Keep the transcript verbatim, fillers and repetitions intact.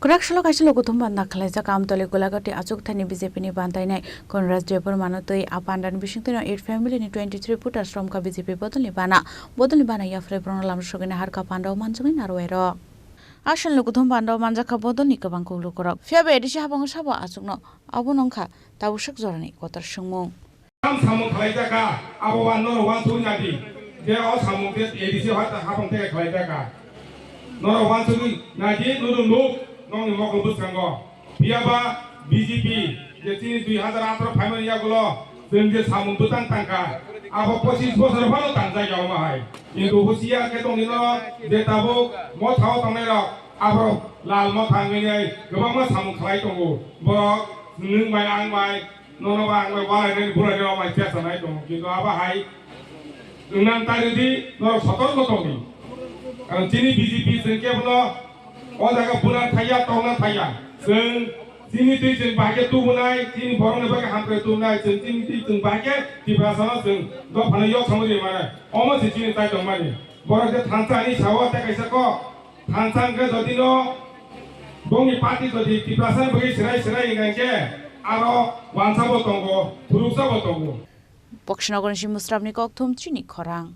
Kwrak salo kaisa lokuthum banda khwlaijak Amtoli Golagati achukthani B J P ni bantainai Konraj Debbarma no twi a pandani bisingtwi no eight family ni twenty three voters romkha B J P bodolni bana. Bodolni bana yapharwi borokno lamsogwini harkha pandao manjaknai narwai rok. Aswk lokuthum pandao manjakha bodolni kwbang kuk lukurok. Phiya ba A D C habango sabo achukno abo wngkha tabuk swk jorani kotor swngmung. Tam samung khlai jaka, abo ba norok wansugwi nadi. Je o samung je A D C hoi ta hapang tege khlai jaka. Norok wansugwi nadi, nunu nuk, nokni mokol bwskango. Phiya ba B J P, je chini dui hazar atharo phaimani yagulo, chwng je samung bwtang tangkha, abo pochis bosor phano tangjak ya omo hai. Kintu husiya khe tongdi norok, je tabuk mothao tongnai rok, aborok lal motha wngwi nai kwbangma samung khlai tongo. Borok nwng bai ang bai, nono ba ang bai walai nani bulai rok bai chesa nai tongo. Kintu abo hai wngna ta rwdi, norok sotorko tongdi. Karon chini B J P chwng kebono o jaga buna thaiya, tongna thaiya. Chwng chini twi chwng bahai khe tubunai, chini borokni bagwi hamkrai tubunai, chwng chini twi chwng bahai khe Tiprasano chwng dophano yok samwi rwi mano. Omo se chini tai tongmani. Borok je thansa ani sao tei kaisa kok. Thansa hwnkhe jodi no bongni party jodi Tiprasa bagwi serai serai hwnkhe aro wansa bo tongo, phuruksa bo tongo. Boksinagar ni Musrapni kokthum chini khorang.